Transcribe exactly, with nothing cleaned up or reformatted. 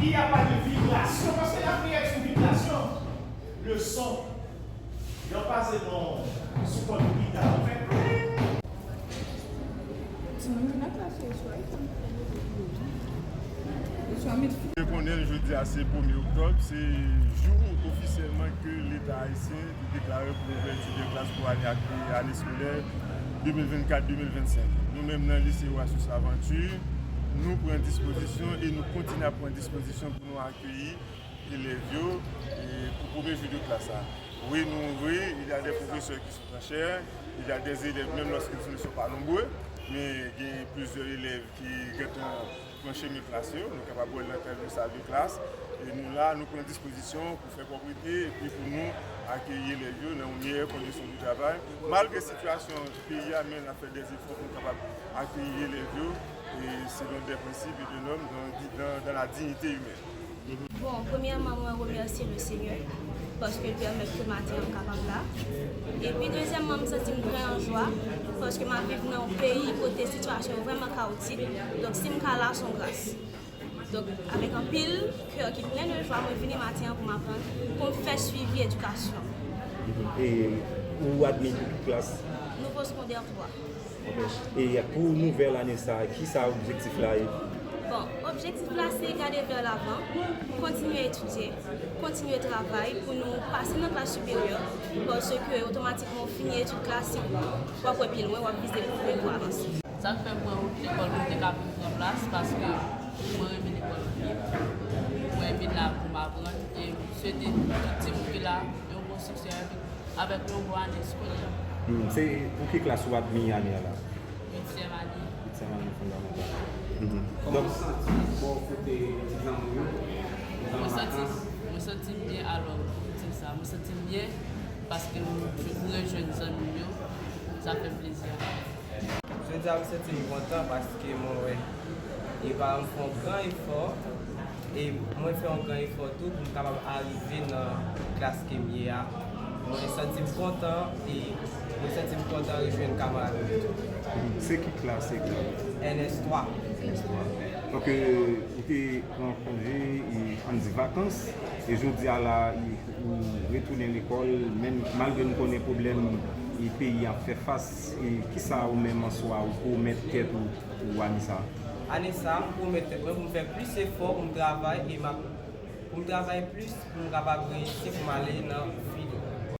Il n'y a pas de vibration, paske lapriyè se yon vibrasyon. Le son. Yo pase non sou kòd gita, ou fè. Timoun ki nan klas yo, swa yo konn fè yo. Yo swa met. Ou konnen jodi a se premye oktòb, se jou ofisyèlman ke Leta ayisyen te deklare pou ouvèti de klas pou ane ak ane eskolè de mil vennkat de mil vennsenk. Nou menm nan lise Oasis Laventure, nou pran dispozisyon e nou kontinye ap pran dispozisyon pou nou akeyi elèv yo e pou premye jou de klas la. Wi, nou ouvri, il y a des professeurs qui sont en chair, il y a des élèves, même lorsqu'ils ne sont pas nombreux, men gen plizyè elèv ki gentan pran chemen klas yo, nou kapab wè l nan kay yo, sal de klas, e nou la, nou pran dispozisyon pou fè pwòpte epi pou nou akeyi elèv yo nan yon meyè kondisyon de travay. Malgre sitiyasyon peyi a, men n ap fè dèzefò pou nou kapab akeyi elèv yo e selon des principes et des normes dans, dans, dans la dignité humaine. Bon, premyèman, mwen remèsye le Senyè paske l pèmèt ke maten an m kapab la. Epi dezyèmman, m santi m trè an jwa paske m ap viv nan yon peyi kote sitiyasyon yo vrèman kawotik. Donk, si m ka la, se yon gras. Donk, avèk anpil kè ki plen de jwa, mwen vini maten an pou m aprann, pou m fè swivi edikasyon. E ou admi pou ki klas? Nouvo segondè twa. Ok. E pou nouvèl ane sa, ki sa objektif la ye? Bon, objektif la se gade vè lavan, kontinye etidye, kontinye travay pou nou pase nan klas siperyè, paske otomatikman w fini etid klasik, w ap wè pi lwen, w ap vize pi lwen pou avanse. Sa k fè mwen lekòl mwen te ka vin pran plas, paske mwen renmen lekòl anpil, mwen vin la pou m aprann, e m swete tout timoun ki la yon bon siksè avèk yon bon ane eskolè. Hmm, se pou ki klas ou admi ane a la? Uityèm ane. Uityèm ane fondamantal. Mhm. Kòman w santi w bò kote ti zanmi w yo? Mwen santi, mwen santi m byen, alò, pou m di sa, mwen santi m byen paske m, m rejwenn zanmi m yo, sa fè m plezi anpil. Jodi a, m santi m kontan paske mwen wè e paran m fè yon gran efò, e mwen fè yon gran efò tou pou m kapab arive nan klas ke m ye a. Mwen santi m kontan, e mwen santi m kontan rejwenn kamarad mwen tou. Se ki klas egzak? N S twa. N S twa. Donk, euh, ou te pran konje, e, ann di vakans, e jodi a la, e, ou retounen lekòl, menm malgre nou konnen pwoblèm, e, peyi a ap fè fas, e, kisa ou menm an swa ou pwomèt tèt ou pou ane sa? Ane sa, m pwomèt tèt mwen pou m fè plis efò, pou m travay, e m ap, pou m travay plis, pou m kapab reyisi, pou m ale nan fi,